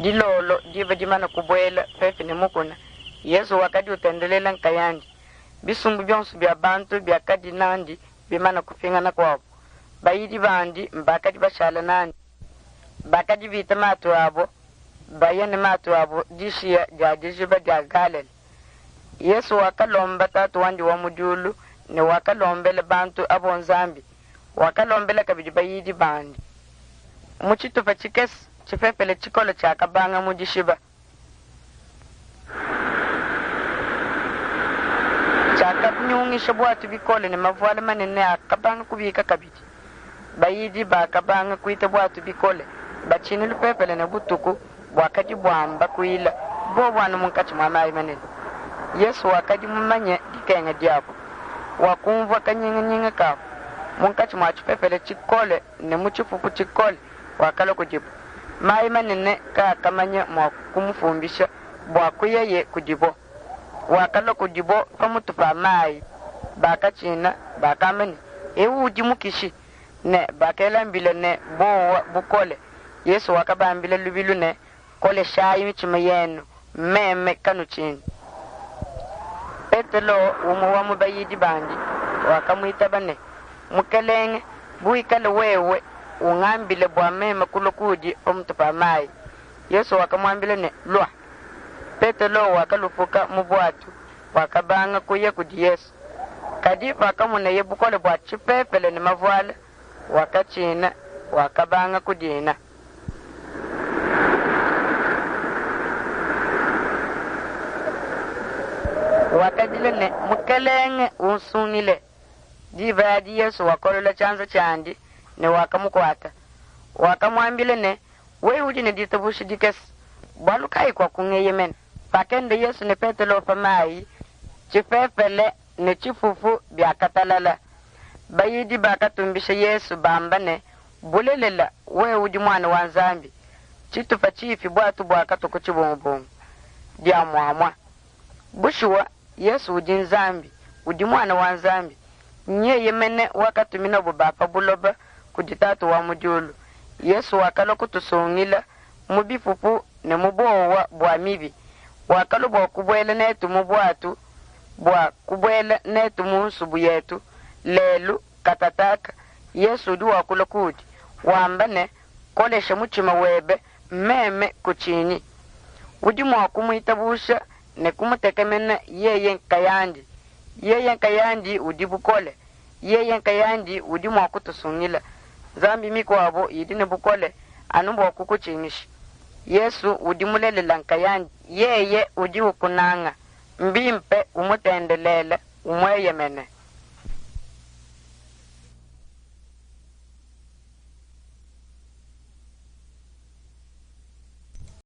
Dilolo, diba dimane kubuela, pepi ne mukuna, Yesu wakadi utendelela nkayandi. Bisumbu bionso bia bantu biakadi nandi bimane kupingana kuabo, bayidi bandi mbakadi bashala nandi, bakadi bita matu abo, baya ne matu abo dishiya dia dijiba dia Galela. Yesu wakalomba Tatu wandi wa mu diulu ne wakalombela bantu abo Nzambi. Wakalombela kabidi bayidi bandi. Mu tshitupa tshikese, tshipepele tshikole tshiakabanga mu dishiba. Tshiakanyungisha buatu bikole ne mavuala manene akabanga kubika kabidi. Bayidi bakabanga kuita buatu bikole, batshina lupepele ne butuku buakadi buamba kuila, bobo anu munkatshi mua mayi manene. Yesu wakadi mumanye dikenga diabo. Wakunvua kanyinganyinga kabo. Munkatshi mua tshipepele tshikole ne mu tshipupu tshikole wakalua kudibo. Mayi manene kaakamanya mua kumupumbisha bua kuyeye kudibo. Wakalua kudibo pamutu pa mayi. Bakatshina, bakamba ne, Ewu udi mukishi, ne bakela mbila ne buowa bukole. Yesu wakabambila lubilu ne, Koleshayi mitshima yenu, mmeme, kanutshinyi. Petelo, umue wa mu bayidi bandi, wakamuitaba ne, Mukelenge, buwikale wewe, ungambile bua meme kulua kuudi pamutu pa mayi. Yesu wakamuambila ne, Lua. Petelo wakalupuka mu buatu, wakabanga kuya kudi Yesu. Kadi pakamoneye bukole bua tshipepele ne mavuala, wakatshina, wakabanga kudina. Wakadila ne, Mukelenge, unsungile. Diba adi Yesu wakolola tshianza tshiandi ne wakamukuata. Wakamuambila ne, Wewe udi ne ditabusha dikese, bualu kayi kuakungeyemena? Pakenda Yesu ne Petelo pa mayi, tshipepele ne tshipupu biakatalala. Bayidi bakatumbisha Yesu bamba ne, Bulelela, wewe udi Muana wa Nzambi. Tshitupa tshipi buatu buakatua ku tshibungubungu dia muamua. Bushuwa, Yesu udi Nzambi, udi Muana wa Nzambi. Nyeye mene wakatuminabo ba pa buloba kudi Tatu wa mu diulu. Yesu wakalua kutusungila mu bipupu ne mu buowa bua mibi. Wakalua bua kubuela netu mu buatu, bua kubuela netu mu nsubu yetu lelu. Katataka Yesu udi wakula kuudi, wamba ne, Kolesha mutshima webe, mmeme, kutshinyi. Udi mua kumuitabusha ne kumutekemena yeye nkayandi. Yeye nkayandi udi bukole. Yeye nkayandi udi mua kutusungila. Nzambi mikuabo idi ne bukole anu bua kukutshingisha. Yesu udi mulelela nkayandi. Yeye udi ukunanga. Mbimpe umutendelele, umueyemene.